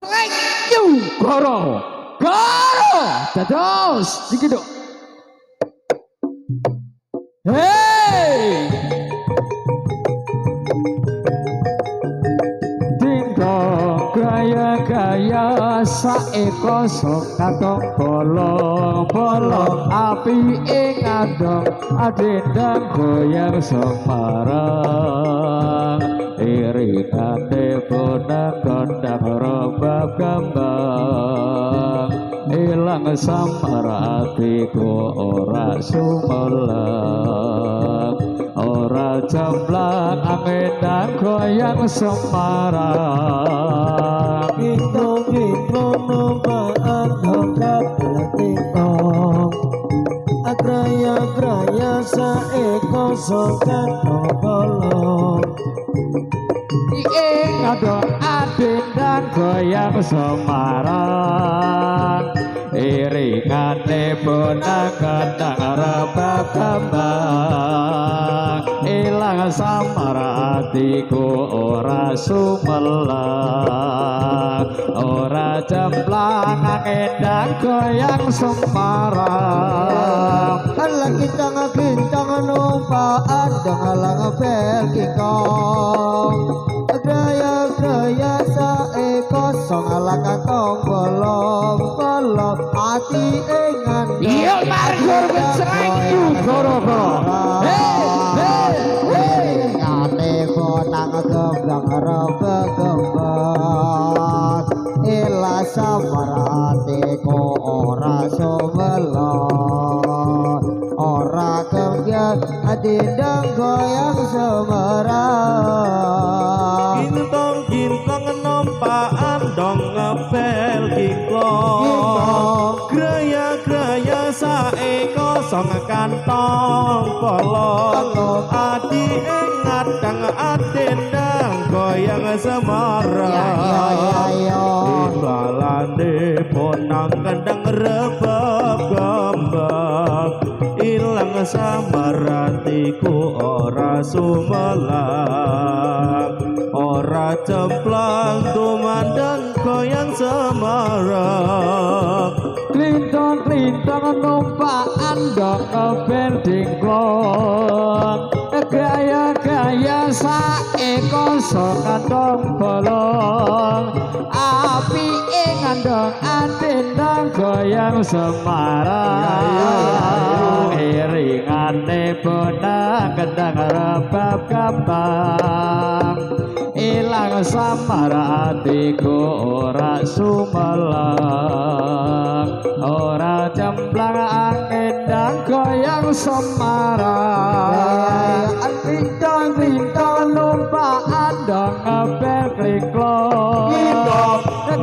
Thank you, Goro. Goro. Dados iki dok. Hey! Dingdong gaya-gaya saeko sok katong bolong-bolong api ing ngandong adendang goyang Semarang iringane bonang kondang rebab gambang ilang samar atiku ora sumelang ora jamblang angin goyang Semarang. Gintung-gintung numpaan hongkap tingkong Agraya-graya saeko sokan bolong Ing ngadong adendang goyang Semarang iringane bonang kendang rebab gambang ilang samar atiku ora sumelang ora jemplang angin goyang Semarang. Alang kintang kintang numpaan dangalang bel kingkong Graya-graya saeko song ala kantong bolong bolong ati ing ngandong Iya margur becereng goro-goro. Hey hey hey. Ate bonang gembang rebeg gembang ila samar atiku ora sumelong ora kembyang adindang goyang Semarang. Gintong-gintong numpaan dong ngebel kingklong Graya-graya saeko song kantong bolong adi ing ngadang adendang goyang Semarang Ya ya ya Timbalane bonang kendang rebab gambang ilang samar atiku ora sumelang ora cemplang tumandang goyang Semarang. Klintong-klintong numpaan dong ngebel dingklong gaya-gaya saeko sok kantong bolong api ing ngandong adendang goyang Semarang iringane bonang kendang rebab gambang ilang samar atiku ora sumelang ora jemplang angin goyang Semarang. Lintang-lintang numpaan dong ngebel kliklong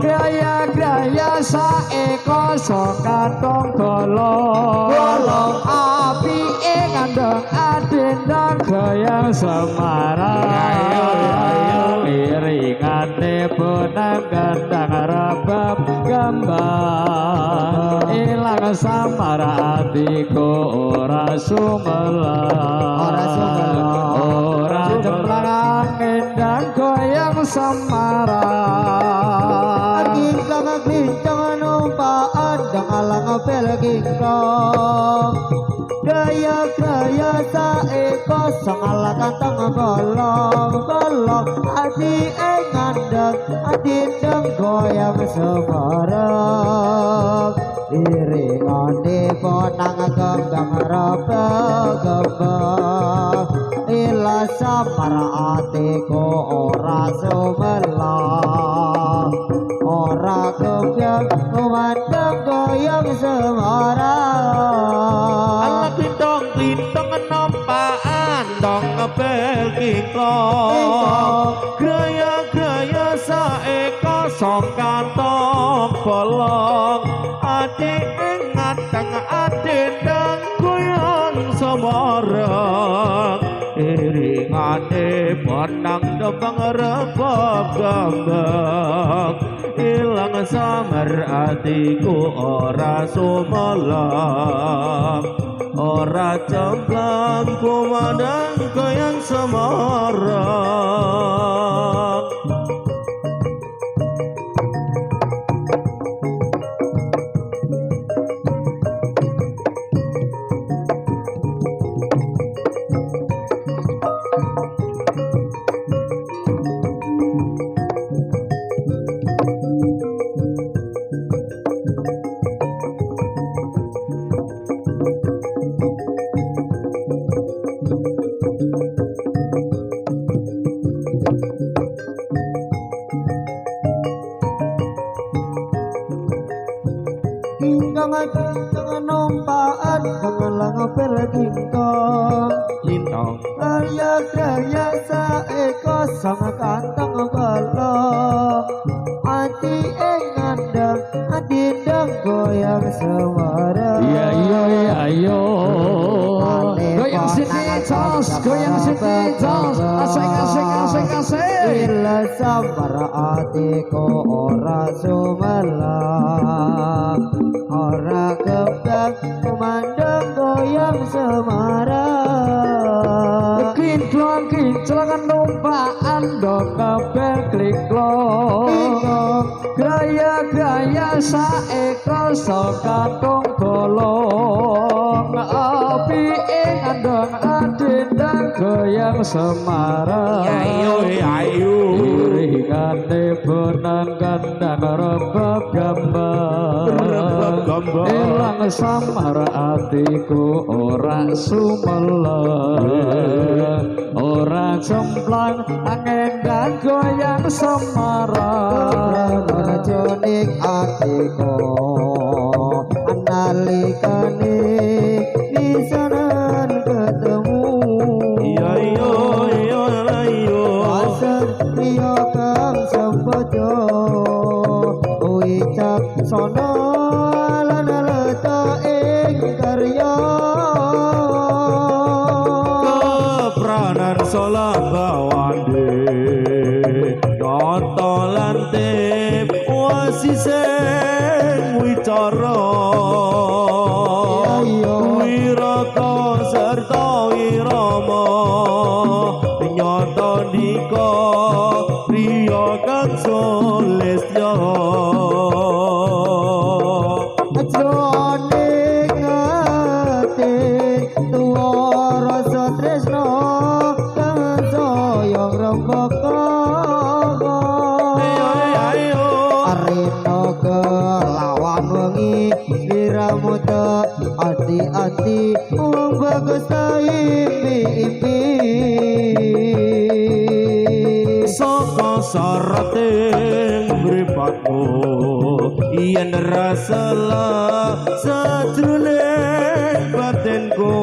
gaya-gaya saeko sok kantong bolong api ing ngandong adendang goyang Semarang iringane bonang kendang rebab gambang ilang samar atiku ora sumelang Ora sumelang. ora jemplang angin goyang Semarang. Gingklang gintang numpaan dangalang bel kingkong Gaya-gaya saeko song ala kantong bolong bolong ati ing ngandeng adindeng goyang Semarang iringane bonang gembang rebeg gembang ila samar atiku ora sumelang ora kembyang kumandang goyang Semarang. Ala klintong-klintong numpaan dong ngebel kingklong Graya-graya saeko song kantong bolong adi ing ngadang adendang goyang Semarang iringane bonang dembang rebab gambang ilang samar atiku ora sumelang ora cemplang kumandang goyang Semarang. Kinclong numpakan gemelang bel kingkong. Lintong. Karya-karya saeko sang kantong bolong. Ati ing ngandang ati ndang goyang Semarang. Iya iya iya yo. Goyang sini jos, goyang sini jos. Asik asik asik asik. Ila samar atiku ora sumelang. Ora kembang kumandang goyang Semarang. Kinclong kinclongan numpakan dong kabel kliklong. Gaya-gaya saeko sakatung bolong. Api ing andong adendang goyang Semarang. Ayo ayo. Iringane bonang kandang rebab gambang. Rebab gambang. Ilang samar atiku ora sumelang. Ora cemplang angendang goyang Semarang. Jroning atiku nalikane pisanan ketemu. Iya iya iya iya. Pasar priya kang sembodo wicaksana lan leta ing karya. Kepranan solah bawande nyoto lantip wasiseng wicara. Wiraka serta wirama nyoto dika priya kang sulistya. Jroning ati tuwa rasa tresna kang saya ngrembaka. Arena kelawan wengi sliramu tek ati-ati wong bagus ta impi-impi. Saka sarating mripatmu yen rasela sajroning batinku.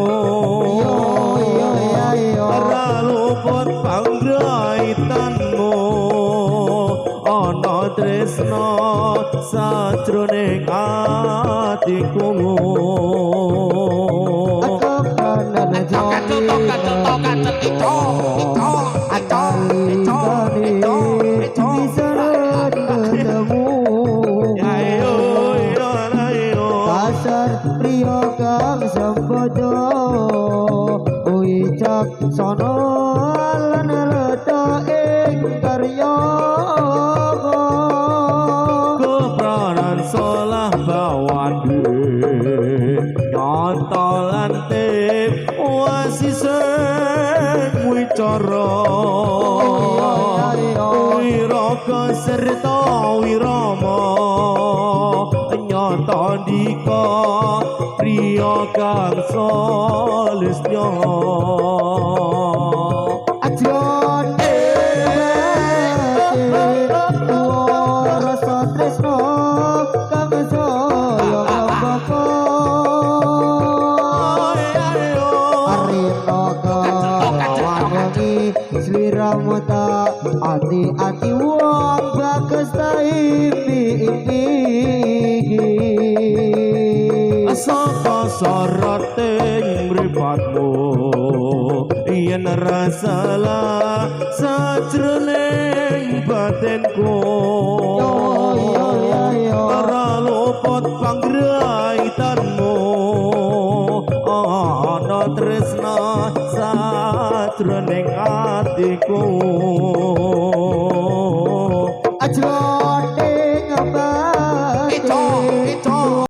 Ora luput panggraitanmu ana tresna sajroning atiku. Pasar priya kang sembodo wicaksana lan leta ing karya. Kepranan solah bawande nyoto lantip wasiseng wicara. Wiraka serta wirama nyoto ndika priya kang sulistya. Jroning tuwa rasa tresna kang saya ngrembaka. Arena kelawan wengi sliramu tak ati-ati wong bagus ta impi-impi. Saka sarating mripatmu yen rasala sajroning batinku. Ora luput panggraitanmu ana tresna sajroning atiku. Jroning batin